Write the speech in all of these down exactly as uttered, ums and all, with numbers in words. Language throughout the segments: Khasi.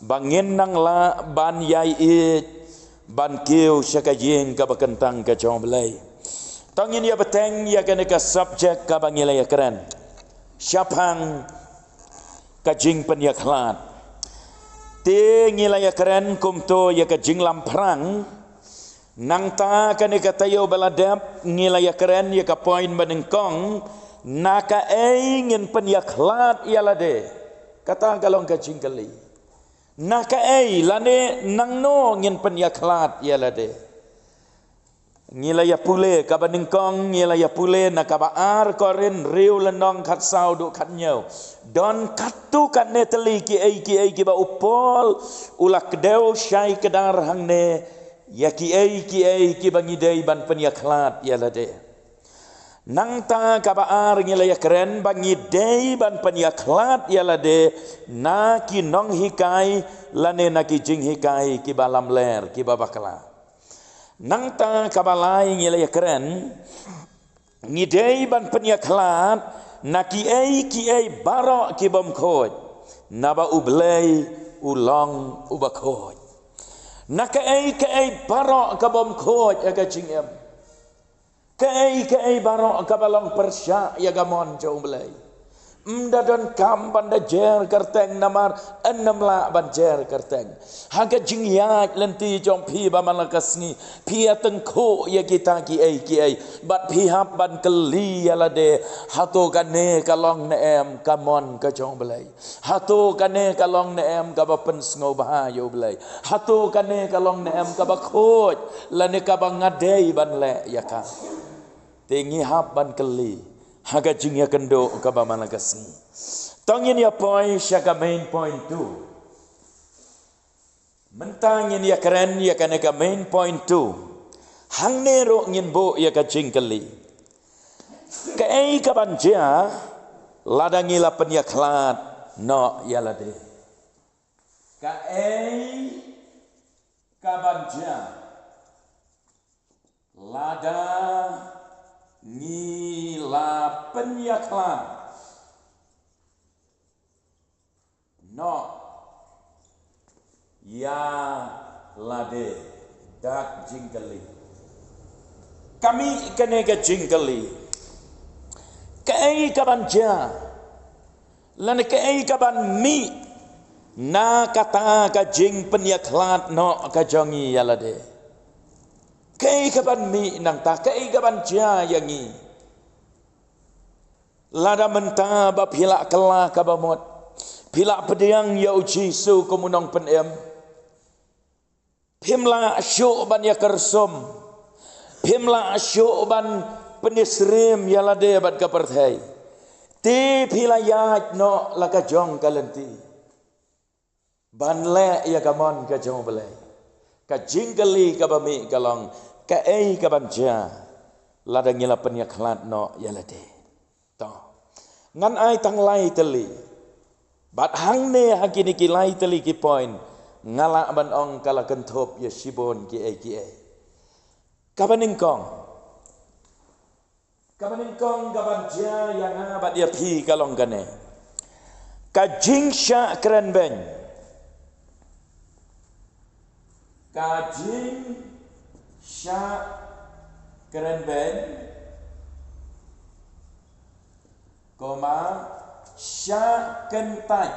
ba ngin nang lah ban ïai ïeit ban kiew sha ka ïing kaba kyntang ka jong U Blei. To ngin ïa bteng ïa kane ka subject kaba ngi la ïa kren shaphang ka jingpynïakhlad. Te ngi la ïa kren kumto ïa ka jinglamphrang. Nangta kane ka taïew ba la dep ngi la ïa kren ïa ka point ba nyngkong, na kaei ngin pynïakhlad ïa lade? Kata ka long ka jingkylli. Na kaei lane nangno ngin pynïakhlad ïa lade? Ngi la ïa pule kaba nyngkong, ngi la ïa pule na kaba ar Korinth hynriew lynnong khatsaw haduh khathynñiew. Don katto katne tylli kiei kiei kiba u Paul u la kdew shai kdar hangne ïa kiei kiei kiba ngi dei ban pynïakhlad ïa lade. Nangta kaba ar ngi la ïa kren ba ngi dei ban pynïakhlad ïa lade na ki nonghikai lane na ki jinghikai kiba lamler, kiba bakla. Nangta kaba lai ngi la ïa kren, ngi dei ban pynïakhlad na kiei kiei baroh kibym khuid, naba U Blei u long uba khuid. Na kaei kaei baroh kabym khuid ha ka jingim. Kaei kaei baroh kaba long pyrshah ïa ka mon jong U Blei. Ym da donkam ban da jer kyrteng namar ym lah ban jer kyrteng. Ha ka jingïaid lynti jong phi ba man la ka sngi, phi ïa tyngkhuh ïa kita kiei kiei bad phi hap ban kylli ïa lade, hato kane ka long ne em ka mon ka jong U Blei? Hato kane ka long ne em kaba pynsngewbha ïa U Blei? Hato kane ka long ne em kaba khuid lane kaba nga dei ban leh ïa ka? Te ngi hap ban kylli ha ka jingïakynduh kaba man la ka sngi. To ngin ïa poi sha ka main point two. Mynta ngin ïa kren ïa kane ka main point two. Hangne ruh ngin buh ïa ka jingkylli. Kaei kaban jia lada ngi la pynïakhlad noh ïa lade? Kaei kaban jia lada ngi la pynïakhlad noh ïa lade? Dak jingkylli. Ka mih kane ka jingkylli. Kaei kaban jia lane kaei kaban mih na kata ka jingpynïakhlad noh ka jong ngi ïa lade? Kaei kaban mih nangta, kaei kaban jia ïa ngi? Lada mynta ba phi la kylla kaba mut, phi la pdiang ïa U Jisu kum U Nongpynim, phim lah shuh ban ïa kyrsum, phim lah shuh ban pynsyriem ïa lade bad ka pyrthei. Te phi la ïaid noh la ka jong ka lynti ban leh ïa ka mon ka jong U Blei. Ka jingkylli kaba mih ka long, kaei kaban jia lada ngi la pynïakhlad noh ïa lade? To, ngan ai tang lai tylli. Bad hangne ha kine ki lai tylli ki point, nga lah ban ong ka la kynthup ïa shibun kiei kiei. Kaba nyngkong, kaba nyngkong kaban jia ïa nga bad ïa phi ka long kane: ka jingshah kren beiñ. Ka jingshah kren beiñ, comma, shah kyntait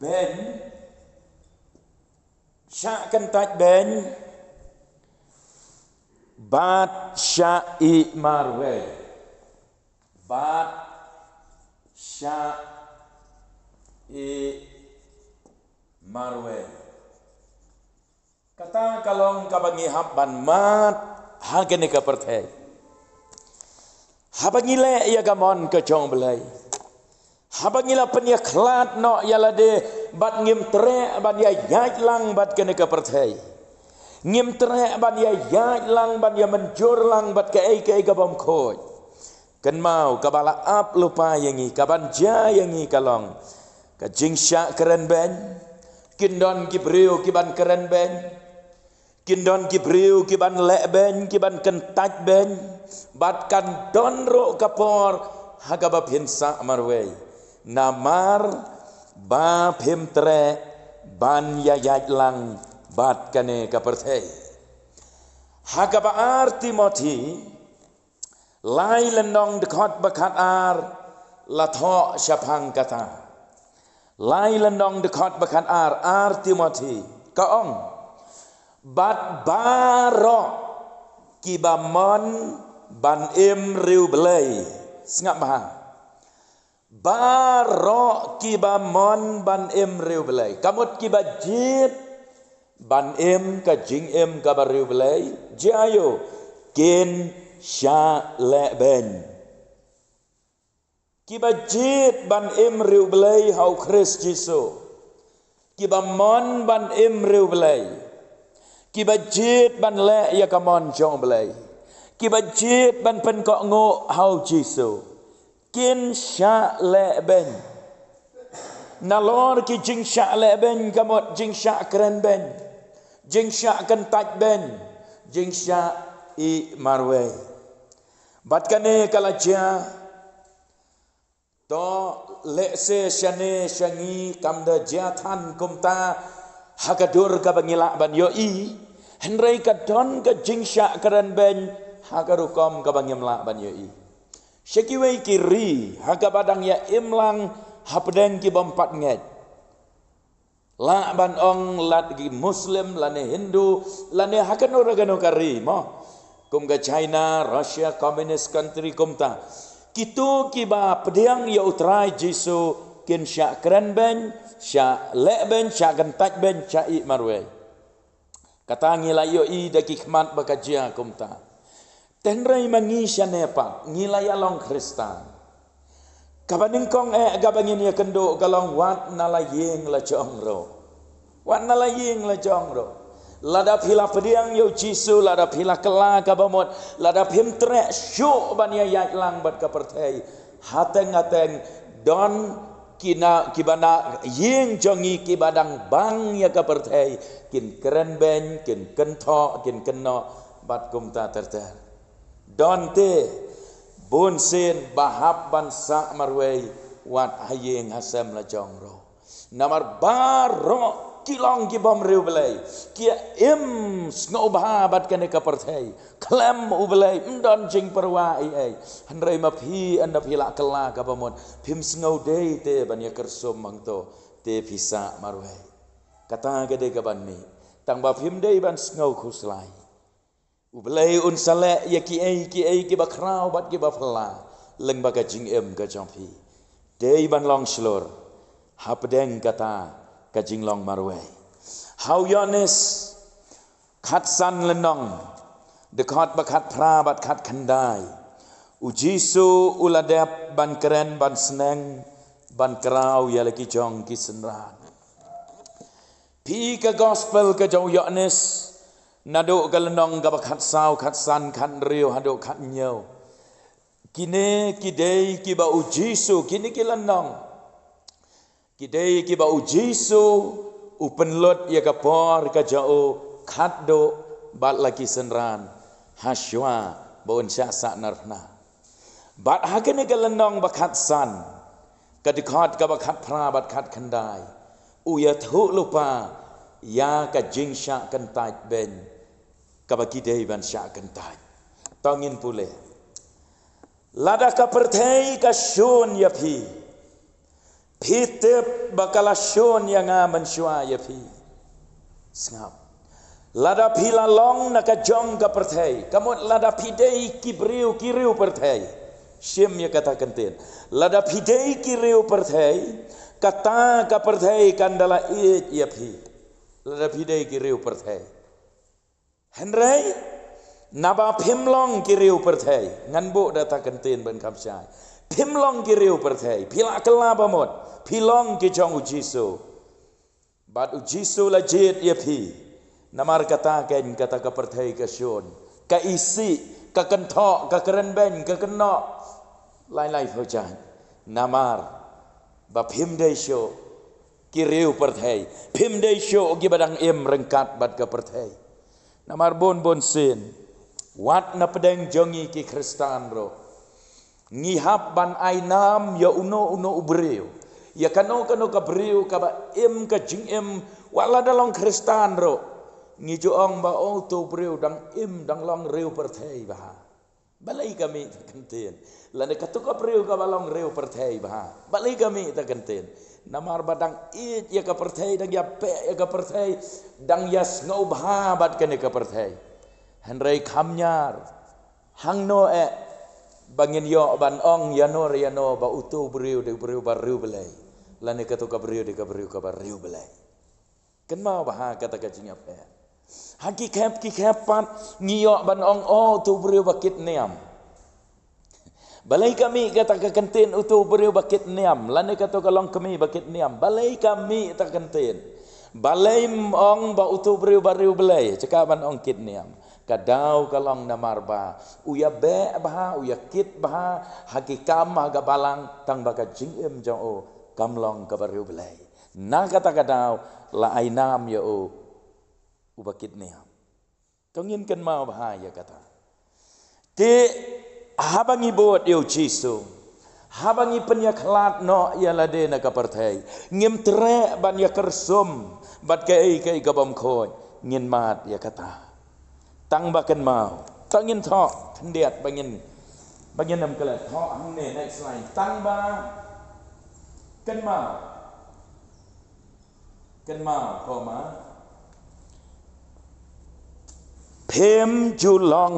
beiñ, shah kyntait beiñ bad shah ïeh marwei. Bad shah ïeh marwei. Kata ka long kaba ngi hap ban mad ha kane ka pyrthei. Haba ngi leh ïa ka mon ka jong U Blei, haba ngi la pynïakhlad noh ïa lade bad ngim treh ban ïa ïaid lang bad kane ka pyrthei, ngim treh ban ïa ïaid lang, ban ïa mynjur lang bad kaei kaei kabym khuid, kynmaw kaba la ap lypa ïa ngi, kaban jia ïa ngi ka long ka jingshah kren beiñ. Kin don ki briew kiban kren beiñ, kin don ki briew kiban leh beiñ, kiban kyntait beiñ. Bad kan don ruh ka por ha kaba phin shah marwei. Namar ba phim treh ban ïaid lang bad kane ka pyrthei. Ha kaba ar Timothi lai lynnong dkhot ba khatar la thoh shaphang kata. Lai lynnong dkhot ba khatar, ar Timothi, ka ong, bad baroh kiba mon ban im riewblei. Sngap bha. Baroh kiba mon ban im riewblei. Ka mut kiba jied ban im ka jingim kaba riewblei, jia ïoh, kin shah lehbeiñ. Kiba jied ban im riewblei ha u Khrist Jisu. Kiba mon ban im riewblei. Kiba jied ban leh ïa ka mon jong Blei. Kiba jied ban pynkohnguh ha u Jisu. Kin shah lehbeiñ. Nalor ki jingshah lehbeiñ ka mut jingshah krenbeiñ, jingshah kyntait beiñ, jingshah ïeh marwei. Bad kane ka la jia, to lehse shane sha ngi kam da jia than kumta ha ka dur kaba ngi lah ban ïohi. Hynrei ka don ka jingshah krenbeiñ ha ka rukom kaba ngim lah ban ïohi. Sha kiwei ki ri ha kaba dang ïa im lang hapdeng ki bym pat ngeit. Lah ban ong lada ki Muslim lane Hindu lane ha kano re kano ka ri mo, kum ka China, Russia, communist country kumta. Kito kiba pdiang ïa u Trai Jisu kin shah krenbeiñ, shah lehbeiñ, shah kyntait beiñ, shah ïeh marwei. Kata ngi la ïohi da ki khmat ba ka jia kumta. Hynrei ma ngi shane pat ngi la ïa long Khristan. Kaba nyngkong eh kaba ngin ïa kynduh ka long wat na la ïing la jong ruh. Wat na la ïing la jong ruh. Lada phi la pdiang ïa u Jisu, lada phi la kylla kaba mut, lada phim treh shuh ban ïa ïaid lang bad ka pyrthei. Hateng hateng don ki na, kiba na ïing jong ngi kiba dang bang ïa ka pyrthei, kin krenbeiñ, kin kynthoh, kin kynnoh bad kumta ter ter. Don te bunsien ba hap ban shah marwei wat ha ïing ha sem la jong ruh. Namar baroh ki long ki bym riewblei, ki im sngewbha bad kane ka pyrthei. Khlem u Blei ym don jingpyrwa ei ei. Hynrei ma phi ynda phi la kylla kaba mut, phim sngew dei te ban ïa kyrsum hangto, te phi shah marwei. Kata ka dei kaban mih. Tang ba phim dei ban sngew khuslai. U Blei un sa leh ïa kiei kiei kiba khraw bad kiba phylla lyngba ka jingim ka jong phi. Dei ban long shlur hapdeng kata ka jinglong marwei. Ha u Ïoannis khatsan lynnong, dkhot ba khatphra bad khatkhyndai, u Jisu u la dep ban kren, ban sneng, ban kraw ïa la ki jong ki synran. Phi ka gospel ka jong u Ïoannis, naduh ka lynnong kaba khatsaw, khatsan, khathynriew haduh khathynñiew. Kine ki dei kiba u Jisu, kine ki lynnong ki dei kiba u Jisu u pynlut ïa ka por ka jong u khatduh bad la ki synran, hashwa ba un shah sahnarphna. Bad ha kane ka lynnong ba khatsan, ka dkhot kaba khatphra bad khatkhyndai, u ïathuh lypa ïa ka jingshah kyntait beiñ kaba ki dei ban shah kyntait. To ngin pule. Lada ka pyrthei ka shun ïa phi, phi tip ba ka la shun ïa nga mynshuwa ïa phi. Sngap. Lada phi la long na ka jong ka pyrthei, ka mut lada phi dei ki briew, ki riew pyrthei. Shim ïa kata ka ktien. Lada phi dei ki riew pyrthei, kata ka pyrthei kan da la ïeit ïa phi. Lada phi dei ki riew pyrthei. Hynrei naba phim long ki riew pyrthei, ngan buh da kata ka ktien ban kham shai. Phim long ki riew pyrthei, phi la kylla ba mut, phi long ki jong u Jisu. Bad u Jisu la jied ïa phi. Namar kata kein kata ka pyrthei ka shun, ka isih, ka kynthoh, ka krenbeiñ, ka kynnoh. Lai lai phew jait. Namar ba phim dei shuh ki riew pyrthei, phim dei shuh kiba dang im ryngkat bad ka pyrthei. Namar bun bun sien, wat na pdeng jong ngi ki Khristan ruh, ngi hap ban ai nam ïa uno uno u briew. Ïa kano kano ka briew kaba im ka jingim, wat la da long Khristan ruh, ngi ju ong ba, oh, uto u briew dang im, dang long riew pyrthei bha. Balei ka mih ta kyntien? Lane kato ka briew kaba long riew pyrthei bha, balei ka mih ta kyntien? Namar ba dang ïeit ïa ka pyrthei, dang ïa peit ïa ka pyrthei, dang ïa sngewbha bad kane ka pyrthei. Hynrei kham ñiar, hangno eh ba ngin ïoh ban ong ïano re ïano ba uto u briew dei u briew ba riewblei, lane kato ka briew dei ka briew kaba riewblei? Kynmaw bha kata ka jingïapeit. Ha ki khep ki khep pat ngi ïoh ban ong, oh, uto u briew ba kit niam. Balei ka mih kata ka kyntien, uto u briew ba kit niam, lane kato ka longkmie ba kit niam? Balei ka mih ta kyntien? Balei ym ong ba uto u briew ba riewblei, jaka ban ong kit niam? Ka daw ka long namar ba u ïa beh bha, u ïa kit bha ha ki kam ha ka balang, tang ba ka jingim jong u kam long kaba riewblei. Na kata ka daw la ai nam ïa u uba kit niam. To ngin kynmaw bha ïa kata. Te haba ngi bud ïa u Jisu, haba ngi pynïakhlad noh ïa lade na ka pyrthei, ngim treh ban ïa kyrsum bad kaei kaei ka bym khuid, ngin mad ïa kata. Tang ba kynmaw, tang ngin thoh khyndiat ba ngin, ba ngin ym klet, thoh hangne, next line. Tang ba kynmaw. Kynmaw, comma. Phim ju long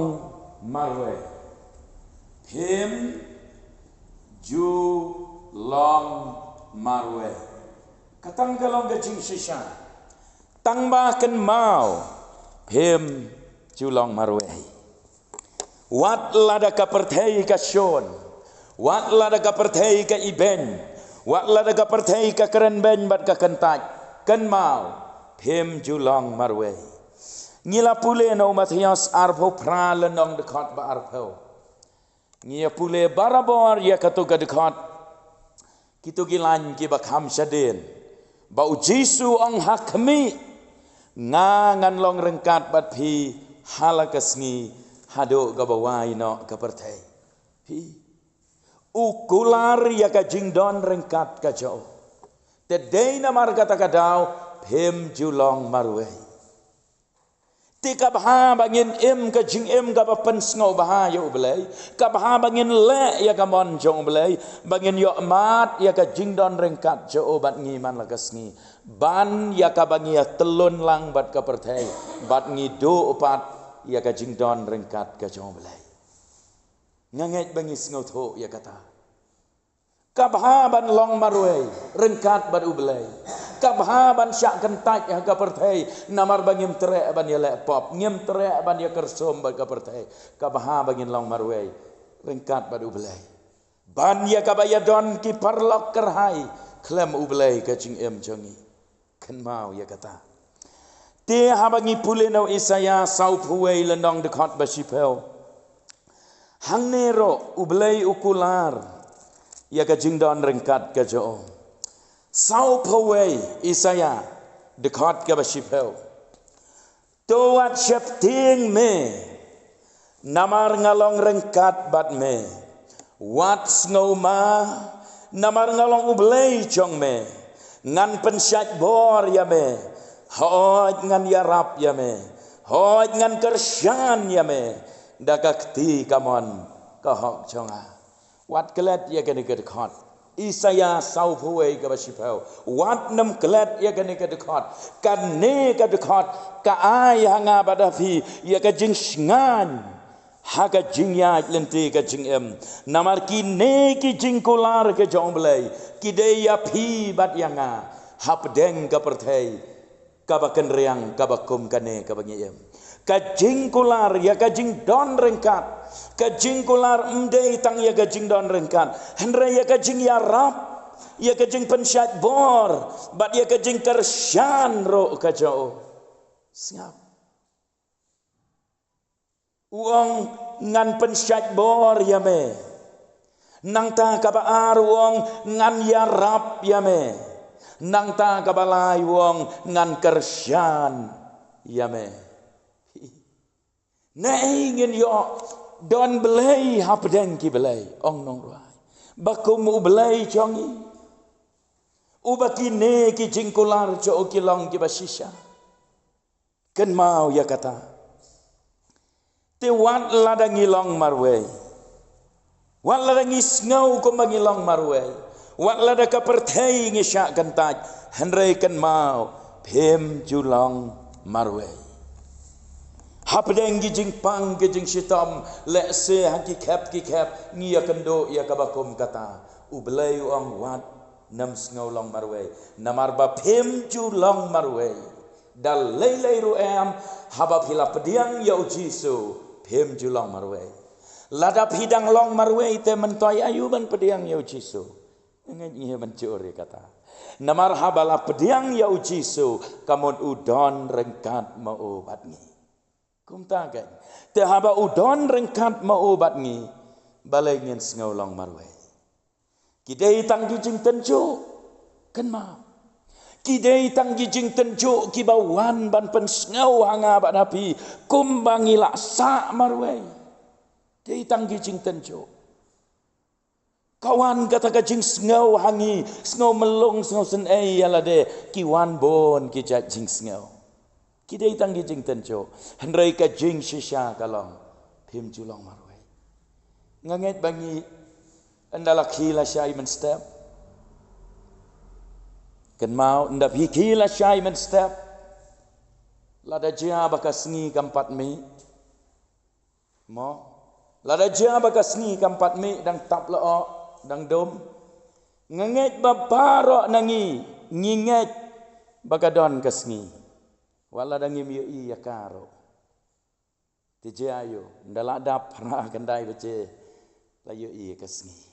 marwei. Phim ju long marwei. Kata ka long ka jingshisha. Tang ba kynmaw, phim ju long marwei. Wat lada ka pyrthei ka shon, wat lada ka pyrthei ka ibeiñ, wat lada ka pyrthei ka kren beiñ bad ka kyntait, kynmaw, phim ju long marwei. Ngi la pule na u Mathaios arphew phra lynnong dkhot ba arphew. Ngi ïa pule barabor ïa kato ka dkhot, kito ki lain kiba kham shadien, ba u Jisu u ong ha khmih, nga ngan long ryngkat bad phi ha la ka sngi haduh kaba wai noh ka pyrthei. Phi, u kular ïa ka jingdon ryngkat ka jong u. Te dei namar kata ka daw phim ju long marwei. Te ka bha ba ngin im ka jingim kaba pynsngewbha ïa U Blei, ka bha ba ngin leh ïa ka mon jong U Blei, ba ngin ïoh mad ïa ka jingdon ryngkat jong u bad ngi man la ka sngi, ban ïa kaba ngi ïa tylun lang bad ka pyrthei, bad ngi duh pat ïa ka jingdon ryngkat ka jong U Blei. Nga ngeit ba ngi sngewthuh ïa kata. Ka bha ban long marwei ryngkat bad U Blei. Ka bha ban shah kyntait ha ka pyrthei namar ba ngim treh ban ïaleh pop, ngim treh ban ïakyrsum bad ka pyrthei. Ka bha ba ngin long marwei ryngkat bad U Blei, ban ïa kaba ïadon ki paralok kyrhai khlem U Blei ka jingim jong ngi. Kynmaw ïa kata. Te haba ngi pule na u Isaïah sawphew wei lynnong dkhot ba shiphew, hangne ruh U Blei u kular ïa ka jingdon ryngkat ka jong u. Sawphew wei, Isaïah dkhot kaba shiphew. To wat sheptieng me, namar nga long ryngkat bad me. Wat sngewma, namar nga long U Blei jong me. Ngan pynshait bor ïa me. Hooid, ngan ïarap ïa me. Hooid, ngan kyrshan ïa me da ka kti kamon ka hok jong nga. Wat klet ïa kane ka dkhot. Isaïah sawphew wei kaba shiphew. Wat nym klet ïa kane ka dkhot. Kane ka dkhot ka ai ha nga bad ha phi ïa ka jingshngaiñ ha ka jingïaid lynti ka jingim. Namar kine ki jingkular ka jong U Blei ki dei ïa phi bad ïa nga hapdeng ka pyrthei kaba kynriang, kaba kum kane kaba ngi im. Ka jingkular ïa ka jingdon ryngkat, ka jingkular ym dei tang ïa ka jingdon ryngkat, hynrei ïa ka jingïarap, ïa ka jingpynshait bor, bad ïa ka jingkyrshan ruh ka jong u. Sngap. U ong, ngan pynshait bor ïa me. Nangta kaba ar u ong, ngan ïarap ïa me. Nangta kaba lai u ong, ngan kyrshan ïa me. Naei ngin ïoh don blei hapdeng ki blei, ong nongrwai, ba kum U Blei jong ngi? Uba kine ki jingkular jong u ki long kiba shisha. Kynmaw ïa kata. Te wat lada ngi long marwei, wat lada ngi sngew kumba ngi long marwei, wat lada ka pyrthei ngi shah kyntait, hynrei kynmaw, phim ju long marwei. Hapdeng ki jingpang ki jingshitom, lehse ha ki khep ki khep ngi ïakynduh ïa kaba kum kata. U Blei u ong wat, nym sngew long marwei, namar ba phim ju long marwei. Da lei lei ruh em, haba phi la pdiang ïa u Jisu, phim ju long marwei. Lada phi dang long marwei te, myntoi aïu ban pdiang ïa u Jisu? Ngi ngi ban jur ïa kata. Namar haba la pdiang ïa u Jisu, ka mut u don ryngkat ma u bad ngi. Kumta kein. Te haba u don ryngkat ma u bad ngi, balei ngin sngew long marwei? Ki dei tang ki jingtynjuh. Kynmaw. Ki dei tang ki jingtynjuh kiba wan ban pynsngew ha nga bad ha phi kumba ngi la sah marwei. Dei tang ki jingtynjuh. Ka wan kata ka jingsngew ha ngi, sngew mlung, sngew synei ïa lade, ki wan bun ki jait jingsngew. Ki dei tang ki jingtynjuh, hynrei ka jingshisha ka long, phim ju long marwei. Nga ngeit ba ngi, ynda la khie lashai mynstep. Kynmaw, ynda phi khie lashai mynstep. Lada jia ba ka sngi kam pat mih. Mo, lada jia ba ka sngi kam pat mih, dang tap lyoh, dang dum. Nga ngeit ba baroh na ngi, ngi ngeit ba ka don ka sngi. Wat lada ngim ïohi ïa ka ruh. Te jia aïu, ynda la dap phra khyndai baje, la ïohi ïa ka sngi.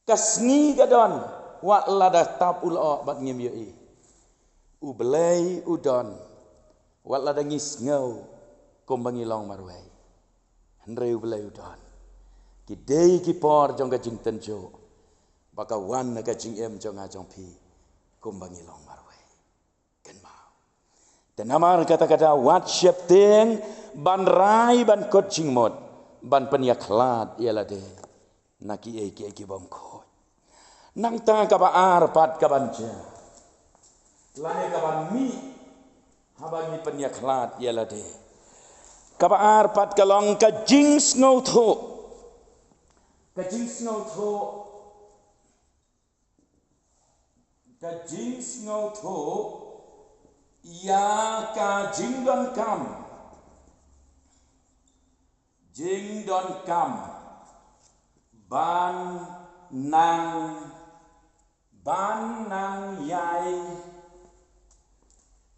Ka sngi ka don, wat lada tap u lyoh bad ngim ïohi. U Blei u don, wat lada ngi sngew kumba ngi long marwei. Hynrei u Blei u don. Ki dei ki por jong ka jingtynjuh, ba ka wan na ka jingim jong nga jong phi, kumba ngi long marwei. Kynmaw. Te namar kata ka daw, wat sheptieng ban rai ban kut jingmut, ban pynïakhlad ïa lade na kiei kiei kibym khuid. Nangta kaba ar pat kaban jia, lane kaban mih haba ngi pynïakhlad ïa lade. Kaba ar pat ka long ka jingsngewthuh. Ka jingsngewthuh. Ka jingsngewthuh ïa ka jingdonkam. Jingdonkam ban nang, ban nang ïai,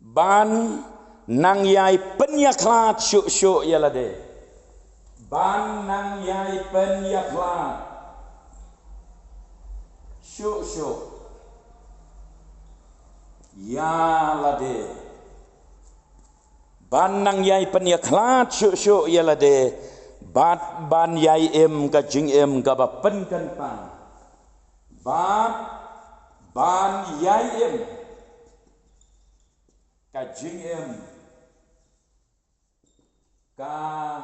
ban nang ïai pynïakhlad shuh shuh ïa lade. Ban nang ïai pynïakhlad shuh shuh ïa lade. Ban nang ïai pynïakhlad shuh shuh ïa lade. Bad ban ïai im ka jingim kaba pynkyntang. Bad ban ïai im ka jingim kaba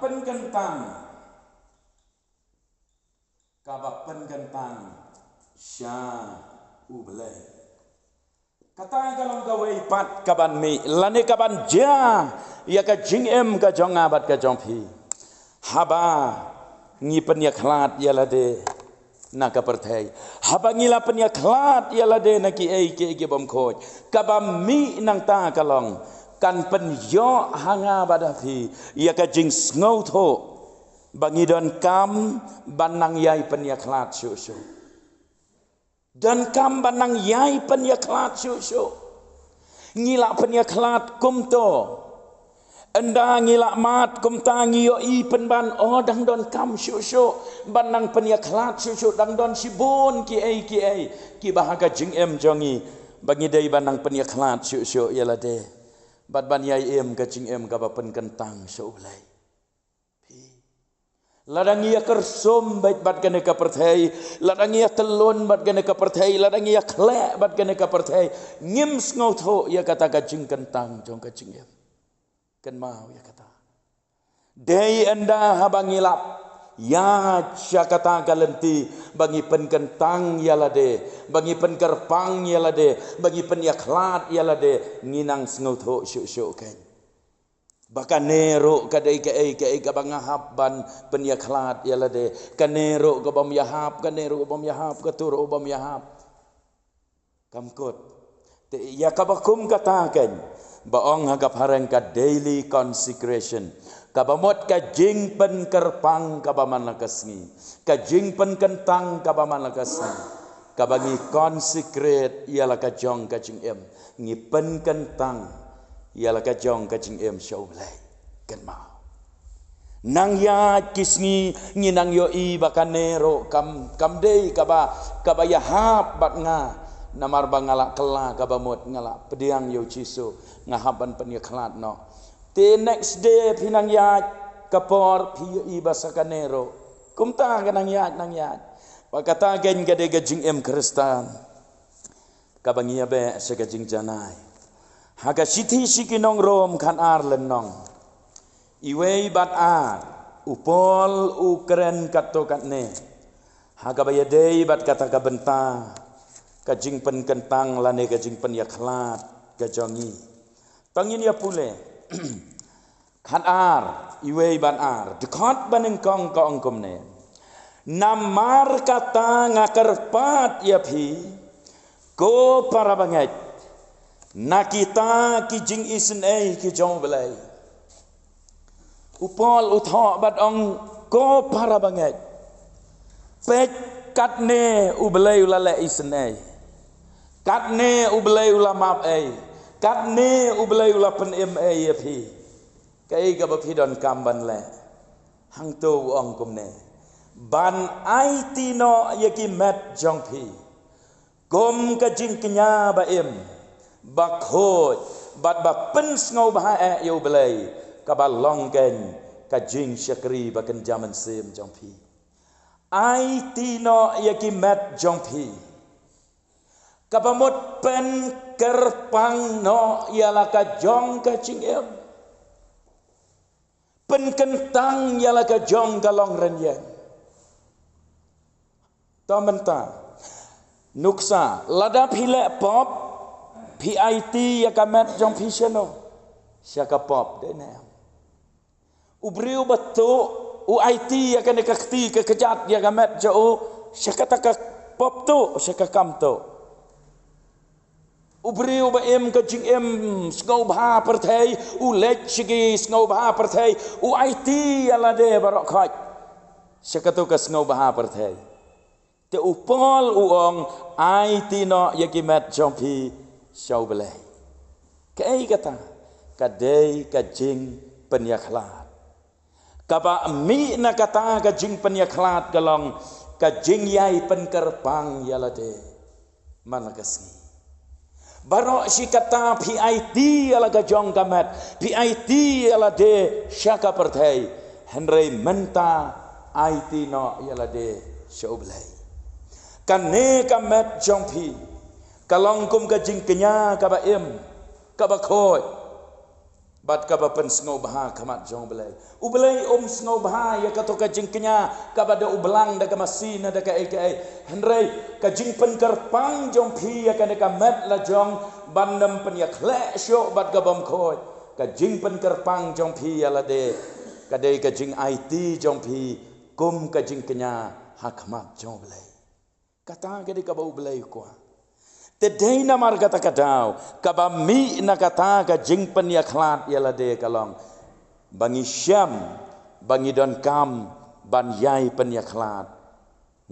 pynkyntang, kaba pynkyntang sha U Blei. Kata ka long kawei pat kaban mih, lane kaban jia ïa ka jingim ka jong nga bad ka jong phi. Haba ngi pynïakhlad ïa lade na ka pyrthei. Haba ngi la pynïakhlad ïa lade na kiei kiei kibym khuid, kaba mih nangta ka long, kan pynïoh ha nga bad ha phi ïa ka jingsngewthuh ba ngi donkam ban nang ïai pynïakhlad shuh shuh. Donkam ban nang ïai pynïakhlad shuh shuh. Ngi lah pynïakhlad kumto. Ynda ngi lah mad kumta, ngi ïohi pynban, oh, dang donkam shuh shuh ban nang pynïakhlad shuh shuh, dang don shibun kiei kiei kiba ha ka jingim jong ngi ba ngi dei ban nang pynïakhlad shuh shuh ïa lade, bad ban ïai im ka jingim kaba pynkyntang sha U Blei. Lada ngi ïa kyrsum beit bad kane ka pyrthei, lada ngi ïa tyllun bad kane ka pyrthei, lada ngi ïa khleh bad kane ka pyrthei, ngim sngewthuh ïa kata ka jingkyntang jong ka jingim. Kynmaw ïa kata. Dei ynda haba ngi lah Ïa sha kata ka lynti ba ngi pynkyntang ïa lade, ba ngi pynkyrpang ïa lade, ba ngi pynïakhlad ïa lade, ngi nang sngewthuh shuh shuh kein. Ba kane ruh ka dei kaei kaei kaba nga hap ban pynïakhlad ïa lade. Kane ruh ka bym ïahap, kane ruh ka bym ïahap, katu ruh bym ïahap. Kam kut. Te ïa kaba kum kata kein ba ong ha ka phareng ka daily consecration, kaba mut ka jingpynkyrpang kaba man la ka sngi, ka jingpynkyntang kaba man la ka sngi, kaba ngi consecrate ïa la ka jong ka jingim, ngi pynkyntang ïa la ka jong ka jingim sha U Blei. Kynmaw, nang ïaid ki sngi ngi nang ïohi ba kane ruh kam, kam dei kaba, kaba ïahap bad nga. Namar ba nga la kylla kaba mut, nga la pdiang ïa U Jisu, nga hap ban pynïakhlad noh. Te next day phi nang ïaid ka por phi ïohi ba sa kane ruh. Kumta ka nang ïaid nang ïaid. Ba kata kein ka dei ka jingim Khristan kaba ngi ïa beh sha ka jingjanai. Ha ka shithi sha ki nong Rom khatar lynnong, iwei bad ar, u Paul u kren katto katne ha kaba ïadei bad kata ka bynta ka jingpynkyntang lane ka jingpynïakhlad ka jong ngi. Tang ngin ïa pule. Khatar, iwei bad ar, dkhot banyngkong ka ong kumne: Namar kata nga kyrpad ïa phi, ko para bangeit, na kita ki jingisynei ki jong U Blei. U Paul u thoh bad ong, ko para bangeit, peit, katne U Blei u la leh isynei, katne U Blei u la map ei, katne U Blei u la pynim ei ïa phi. Kaei kaba phi donkam ban leh? Hangto u ong kumne: Ban aiti noh ïa ki met jong phi kum ka jingkñia ba im, ba khuid bad ba pynsngewbha eh ïa U Blei, kaba long kein ka jingshakri ba kynja mynsiem jong phi. Aiti noh ïa ki met jong phi, kaba mut pynkyrpang noh ïa la ka jong ka jingim, pynkyntang ïa la ka jong ka longrynïeng. To mynta, nuksa, lada phi leh pop, phi aiti ïa ka met jong phi shano? Sha ka pop, dei ne em? U briew ba tuh, u aiti ïa kane ka kti ka kjat ïa ka met jong u, sha kata ka pop tuh, sha ka kam tuh. U briew ba im ka jingim sngewbha pyrthei, u leit sha ki sngewbha pyrthei, u aiti ïa lade baroh khoit sha katu ka sngewbha pyrthei. Te u Paul u ong, aiti noh ïa ki met jong phi sha U Blei. Kaei kata? Ka dei ka jingpynïakhlad. Kaba mih na kata ka jingpynïakhlad ka long ka jingïai pynkyrpang ïa lade man la ka sngi. Baroh shi katta phi aiti ïa la ka jong ka met, phi aiti ïa lade sha ka pyrthei, hynrei mynta aiti noh ïa lade sha U Blei. Kane ka met jong phi ka long kum ka jingkñia kaba im, kaba khuid, bad kaba pynsngewbha khmat jong U Blei. U Blei um sngewbha ïa kato ka jingkñia kaba da u blang da ka masi ne da kaei kaei. Hynrei ka jingpynkyrpang jong phi ïa kane ka met la jong ban ym pynïakhleh shuh bad ka bym khuid, ka jingpynkyrpang jong phi ïa lade ka dei ka jingaiti jong phi kum ka jingkñia ha khmat jong U Blei. Kata ka dei kaba U Blei u kwah. Te dei namar kata ka daw kaba mih na kata ka jingpynïakhlad ïa lade ka long ba ngi shem, ba ngi donkam ban ïai pynïakhlad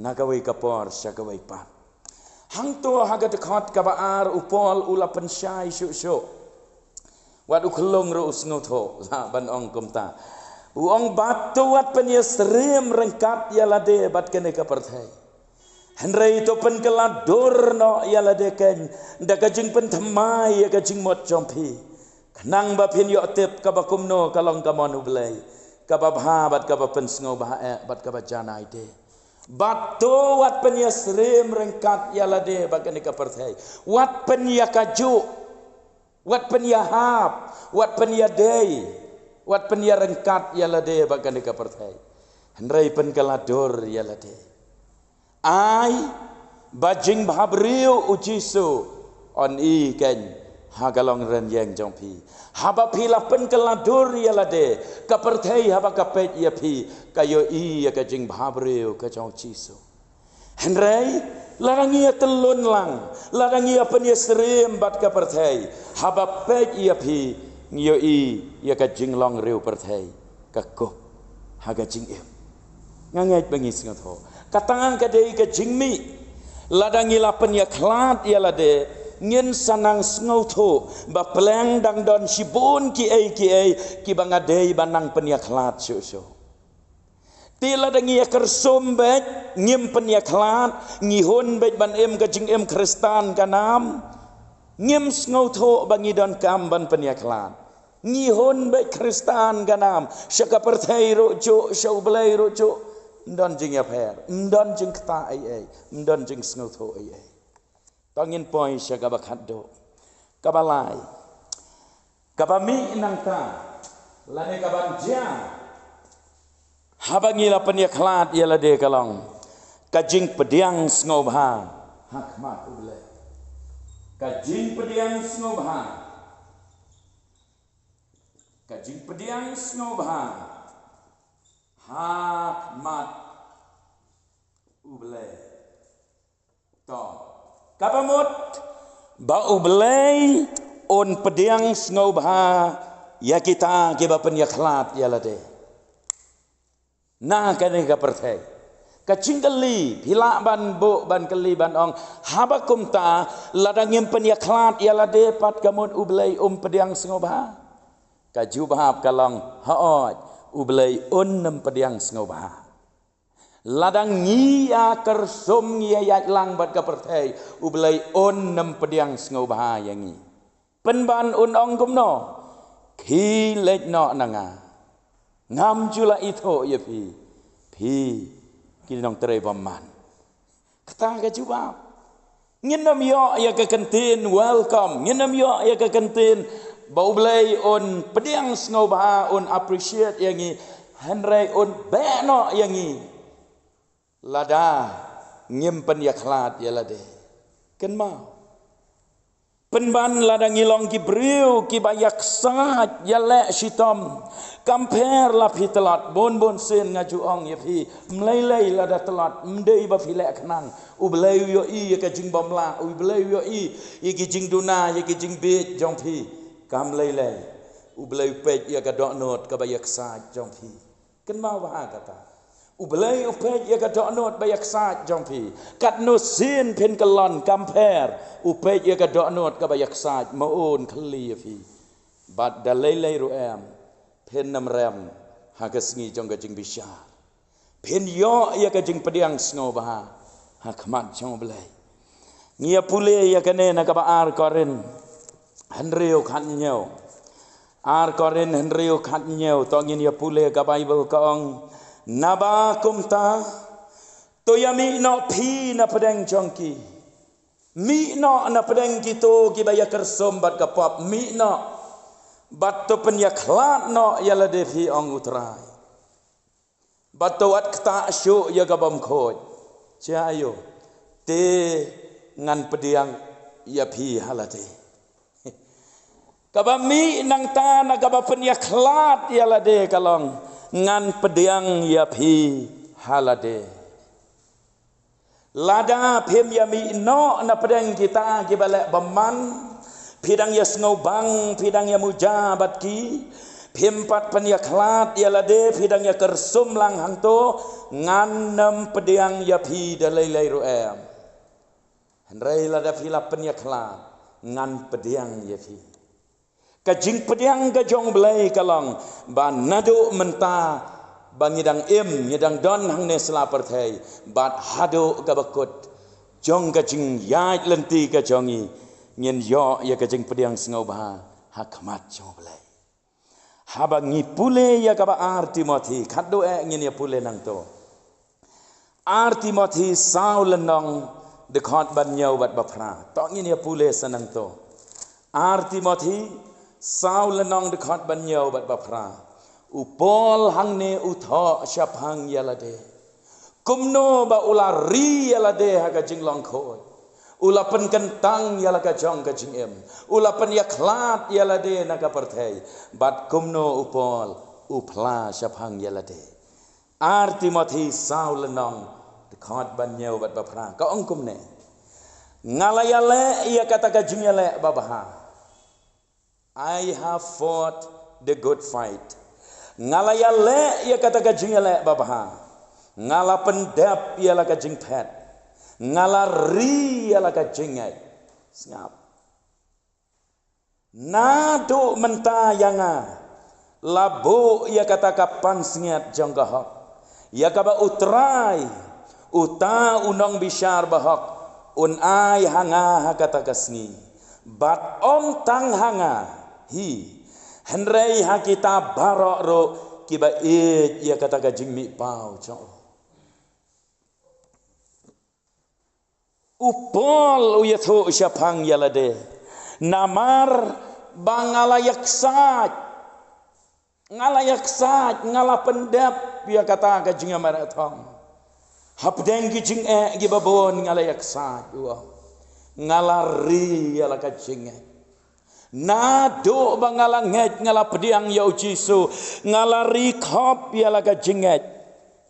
na kawei ka por sha kawei pat. Hangto ha ka dkhot kaba ar u Paul u la pynshai shuh shuh. Wat u khyllung ruh u sngewthuh, lah ban ong kumta. U ong, bad to wat pynïasyriem ryngkat ïa lade bad kane ka pyrthei. Hynrei to pynkylla dur noh ïa lade kein da ka jingpynthymmai ïa ka jingmut jong phi, khnang ba phin ïoh tip kaba kumno ka long ka mon U Blei, kaba bha bad kaba pynsngewbha eh bad kaba janai de. Bad to wat pynïasyriem ryngkat ïa lade bad kane ka pyrthei. Wat pynïakajuh, wat pynïahap, wat pynïadei, wat pynïaryngkat ïa lade bad kane ka pyrthei. Hynrei pynkylla dur ïa lade. Ai ba jingbhabriew u Jisu yn i keiñ ha ka longrynieng jong phi. Haba phi la pynkylla dur ïa lade, ka pyrthei haba ka peit ïa phi, ka ïohi ïa ka jingbhabriew ka jong u Jisu. Hynrei lada ngi ïa tylun lang, lada ngi ïa pynïasyriem bad ka pyrthei, haba peit ïa phi, ngi ïohi ïa ka jinglong riewpyrthei ka kup ha ka jingim. Nga ngeit ba ngi sngewthuh. Kata ka dei ka jingmih. Lada ngi la pynïakhlad ïa lade, ngin sa nang sngewthuh ba pleng dang don shibun kiei kiei kiba nga dei ban nang pynïakhlad shuh shuh. Te lada ngi ïa kyrsum beit, ngim pynïakhlad, ngi hun beit ban im ka jingim Khristan ka nam, ngim sngewthuh ba ngi donkam ban pynïakhlad. Ngi hun beit Khristan ka nam, sha ka pyrthei ruh juh, sha U Blei ruh juh, ym don jingïapher, ym don jingkta ei ei, ym don jingsngewthuh ei ei. To ngin poi sha kaba khatduh. Kaba lai. Kaba mih nangta, lane kaban jia haba ngi la pynïakhlad ïa lade ka long ka jingpdiang sngewbha ha khmat U Blei. Ka jingpdiang sngewbha. Ka jingpdiang sngewbha ha khmat U Blei. To, kaba mut ba U Blei un pdiang sngewbha ïa kita kiba pynïakhlad ïa lade. Na kane ka pyrthei, ka jingkylli, phi lah ban buh ban kylli ban ong, haba kumta, lada ngim pynïakhlad ïa lade pat ka mut U Blei um pdiang sngewbha? Ka jubab ka long, hooid, U Blei un nym pdiang sngewbha. Lada ngi ïa kyrsum, ngi ïa ïaid lang bad ka pyrthei, U Blei un nym pdiang sngewbha ïa ngi. Pynban un ong kumno? Khie leit noh na nga. Ngam ju la ithuh ïa phi, phi ki nongtrei bymman. Kata ka jubab. Ngin nym ïoh ïa ka kyntien welcome, ngin nym ïoh ïa ka kyntien ba U Blei un pdiang sngewbha, un appreciate ïa ngi, hynrei un beh noh ïa ngi lada ngim pynïakhlad ïa lade. Kynmaw. Pynban lada ngi long ki briew kiba ïaksaid ïaleh shitom. Kam pher la phi tlot, bun bun sien nga ju ong ïa phi, ym lei lei lada tlot, ym dei ba phi leh khnang. U Blei u ïohi ïa ka jingbymlah, U Blei u ïohi ïa ki jingduna, ïa ki jingbieit jong phi. Kam lei lei. U Blei u peit ïa ka dohnud kaba ïaksaid jong phi. Kynmaw bha kata. U Blei u peit ïa ka dohnud ba ïaksaid jong phi. Katno sien phin kyllon kam pher, u peit ïa ka dohnud kaba ïaksaid, ma un khlieh ïa phi. Bad da lei lei ruh em, phin nym rem ha ka sngi jong ka jingbishar. Phin ïoh ïa ka jingpdiang sngewbha ha khmat jong U Blei. Ngi ïa pule ïa kane na kaba ar Korinth hynriew khathynñiew. Ar Korinth hynriew khathynñiew, to ngin ïa pule, ka Baibl ka ong, naba kumta, to ïa mih noh phi na pdeng jong ki. Mih noh na pdeng kito kiba ïa kyrsum bad ka pop, mih noh. Bad to pynïakhlad noh ïa lade phi, ong U Trai. Bad to wat ktah shuh ïa ka bymkhuid. Sha ïoh. Te ngan pdiang ïa phi ha lade. Kaba mih nangta na kaba pynïakhlad ïa lade ka long, ngan pdiang ïa phi ha lade. Lada phim ïa mih noh na pdeng kita kiba leh bymman, phi dang ïa sngewbang, phi dang ïa muja bad ki, phim pat pynïakhlad ïa lade, phi dang ïa kyrsum lang hangto, ngan nym pdiang ïa phi da lei lei ruh em. Hynrei lada phi la pynïakhlad, ngan pdiang ïa phi. Ka jingpdiang ka jong U Blei ka long ba naduh mynta ba ngi dang im, ngi dang don hangne sla pyrthei, bad haduh kaba kut jong ka jingïaid lynti ka jong ngi, ngin ïoh ïa ka jingpdiang sngewbha ha khmat jong U Blei. Haba ngi pule ïa kaba ar Timothi, khatduh eh ngin ïa pule nangto. Ar Timothi saw lynnong dkhot ban hynñiew bad ba phra. To ngin ïa pule sa nangto. Ar Timothi saw lynnong dkhot ban hynñiew bad ba phra. U Paul hangne u thoh shaphang ïa lade. Kumno ba u la ri ïa lade ha ka jinglong khuid. U la pynkyntang ïa la ka jong ka jingim. U la pynïakhlad ïa lade na ka pyrthei. Bad kumno u Paul u phla shaphang ïa lade. Ar Timothi saw lynnong, dkhot ba hynñiew bad ba phra. Ka ong kumne. Nga la ïaleh ïa kata ka jingïaleh babha. I have fought the good fight. Nga la ïaleh ïa kata ka jingïaleh babha. Nga la pyndep ïa la ka jingphet. Nga la ri ïa la ka jingngeit. Sngap. Naduh mynta ïa nga la buh ïa kata ka pansngiat jong ka hok, ïa kaba U Trai, uta u nongbishar bahok, un ai ha nga ha kata ka sngi. Bad ym tang ha nga hi, hynrei ha kita baroh ruh kiba ïeit ïa kata ka jingmihpaw jong u. U Paul u ïathuh shaphang ïa lade. Namar ba nga la ïaksaid. Nga la ïaksaid, nga la pyndep ïa kata ka jingïamareh thong. Hapdeng ki jingeh kiba bun nga la ïaksaid, u ong. Nga la ri ïa la ka jingngeit. Naduh ba nga la ngeit, nga la pdiang ïa u Jisu, nga la ri khop ïa la ka jingngeit.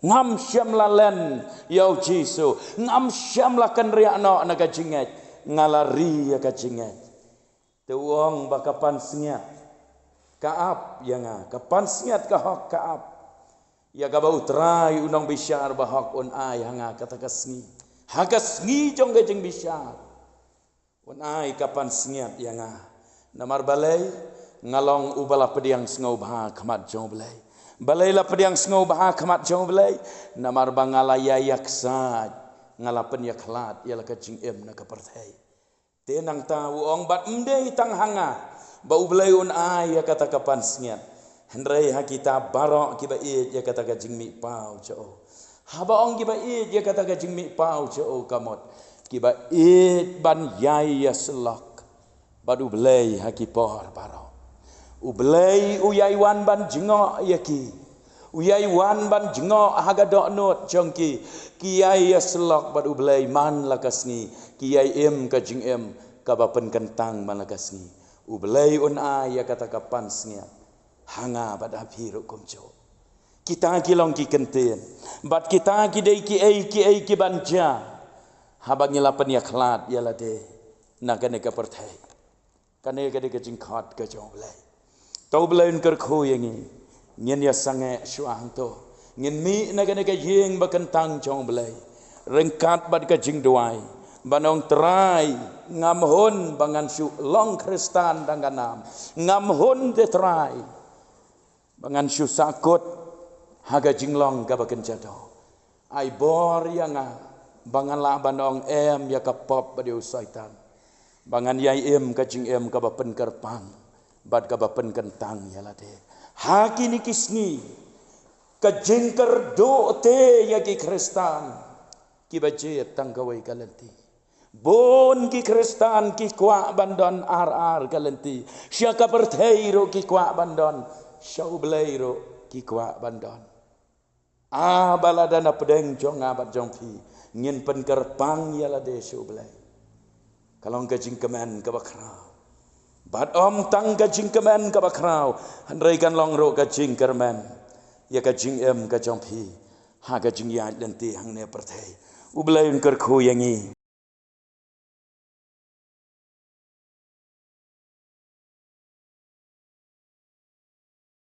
Ngam shym la len ïa u Jisu, ngam shym la kynriah noh na ka jingngeit, nga la ri ïa ka jingngeit. Te u ong ba ka pansngiat ka ap ïa nga, ka pansngiat ka hok ka ap. Ïa kaba U Trai u nongbishar bahok un ai ha nga kata ka sngi. Ha ka sngi jong ka jingbishar. Un ai ka pansngiat ïa nga. Namar balei, nga long uba la pdiang sngewbha khmat jong U Blei. Balei la pdiang sngewbha khmat jong U Blei? Namar ba nga la ïa ïaksaid, nga la pynïakhlad ïa la ka jingim na ka pyrthei. Te nangta u ong bad ym dei tang ha nga ba U Blei un ai ïa kata ka pansngiat. Hynrei ha kita baroh kiba ïeit ïa kata ka jingmihpaw jong u. Haba ong kiba ïeit ïa kata ka jingmihpaw jong u ka mut kiba ïeit ban ïai ïasyllok bad U Blei ha ki por baroh. U Blei u ïai wan ban jngoh ïa ki. U ïai wan ban jngoh ha ka dohnud jong ki. Ki ïai ïasyllok bad U Blei man la ka sngi. Ki ïai im ka jingim kaba pynkyntang man la ka sngi. U Blei un ai ïa kata ka pansngiat ha nga bad ha phi ruh kumjuh. Kita ki long ki kyntien. Bad kita ki dei kiei kiei kiban jia. Haba ngi la pynïakhlad ïa lade na kane ka pyrthei. Kane ka dei ka jingkhot ka jong U Blei. To U Blei un kyrkhu ïa ngi. Ngin ïa sangeh shuwa hangto. Ngin mih na kane ka ïing ba kyntang jong U Blei. Ryngkat bad ka jingduwai. Ban ong Trai, ngam hun ba ngan shu long Khristan dang ka nam. Ngam hun te Trai ba ngan shu sahkut ha ka jinglong kaba kynja doh. Ai bor ïa nga ba ngan lah ban ong em ïa ka pop bad ïa u Soitan. Ba ngan ïai im ka jingim kaba pynkyrpang bad kaba pynkyntang ïa lade. Ha kine ki sngi ka jingkyrduh te ïa ki Khristan kiba jied tang kawei ka lynti. Bun ki Khristan ki kwah ban don ar ar ka lynti. Sha ka pyrthei ruh ki kwah ban don. Sha U Blei ruh ki kwah ban don. Ah, ba lada na pdeng jong nga bad jong phi ngin pynkyrpang ïa lade sha U Blei. Ka long ka jingkmen kaba khraw. Bad ym tang ka jingkmen kaba khraw, hynrei kan long ruh ka jingkyrmen ïa ka jingim ka jong phi ha ka jingïaid lynti hangne pyrthei. U Blei un kyrkhu ïa ngi.